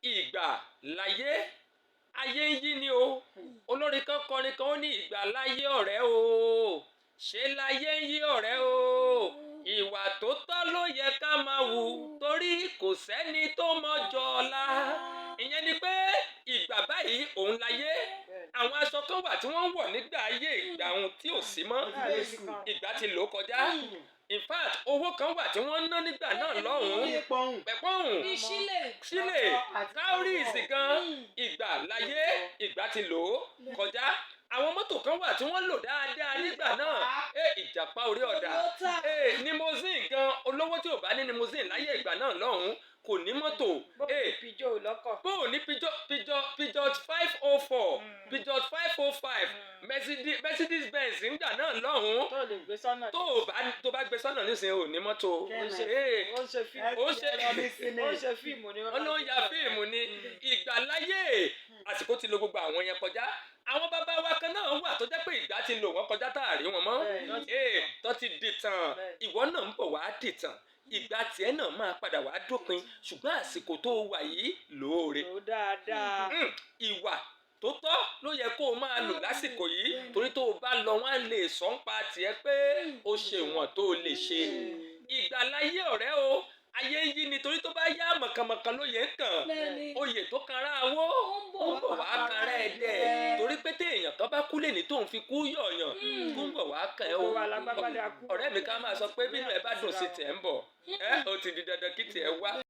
Ìgbà láyé, ayé ń yí ni o. Olórin kan kọrin kan, ó ní, "Ìgbà láyé ọ̀rẹ́ o, ṣé láyé ń yí ọ̀rẹ́ o? Ìwà tó tọ́ ló yẹ ká máa wù, torí kò sẹ́ni tó mọjọ́ ọ̀la." Ìyẹn ni pé ìgbà báyìí òun láyé. Àwọn aṣọ kan wà tí wọ́n ń wọ̀ nígbà ayé ìgbà òun tí ò sí mọ́, ìgbà ti lò kọjá. In fact, owó kan wà tí wọ́n ń ná nígbà náà lọ́hùn-ún, pọ́ùn. pẹ̀pọ́hùn. Bí sílẹ̀. Sílẹ̀, cowries gan. Ìgbà láyé, ìgbà ti lò ó kọjá. Àwọn mọ́tò kan wà tí wọ́n lò dáadáa nígbà náà, ẹ ìjàpá orí ọ̀dà. Toyota. Ẹ limousine gan, olówó tí ò bá ní limousine láyé ìgbà náà lọ́hùn kò ní mọ́tò. Bó ẹ Peugeot lọ́kọ̀. Bó o ní Peugeot 504, Peugeot 505, Mercedes Benz ńgbà náà lọ́hùn, tó lè gbé sọ́nà. tó bá gbé sọ́nà nísìnyí, ò ní mọ́tò. Ó ń ṣe fíìmù. Ó ṣe- Ó ń ṣe fíìmù ni. Wọ́n ló ń ya fíìmù ni. Ìgbàláyé, àsìkò ti lo gbogbo àwọn yẹn kọjá. Àwọn bàbá wa kan náà wà tó jẹ́ pé ìgbà ti lò wọ́n kọjá tá a rí wọn mọ́. Bẹ́ẹ̀, ee, tó ti dìtàn. Ìwọ náà ń bọ̀ wá dìtàn, ìgbà tiẹ̀ náà máa padà wá dópin, ṣùgbọ́n àsìkò tó wà yìí, lóore. Lò ó dáadáa. Ìwà tó tọ́ ló yẹ kó o máa lò lásìkò yìí, torí tó o bá lọ, wọ́n á lè sọ ń pa tiẹ̀ pé o ṣe ìwọ̀n tó o lè ṣe. Ìgbàláyé ọ̀rẹ́ o, ayé ń yí ni, torí tó bá yá, mọ̀kànmọ̀kàn ló yẹ ń kàn. Oyè tó kanra awó, ó ń bọ̀ wá kanra ẹ̀dẹ̀, torí pé téèyàn kan bá kú lẹ́ni tóun fi kú yọ̀ọ̀yàn, kú ń bọ̀ wá kàn ẹ́ o. Gbogbo wa la gbágbádá kú. Ọ̀rẹ́ mi, ká máa sọ pé bínú ẹ bá dùn sí, tiẹ̀ ń bọ̀ ẹ, ó ti di dandan kí tiẹ̀ wá.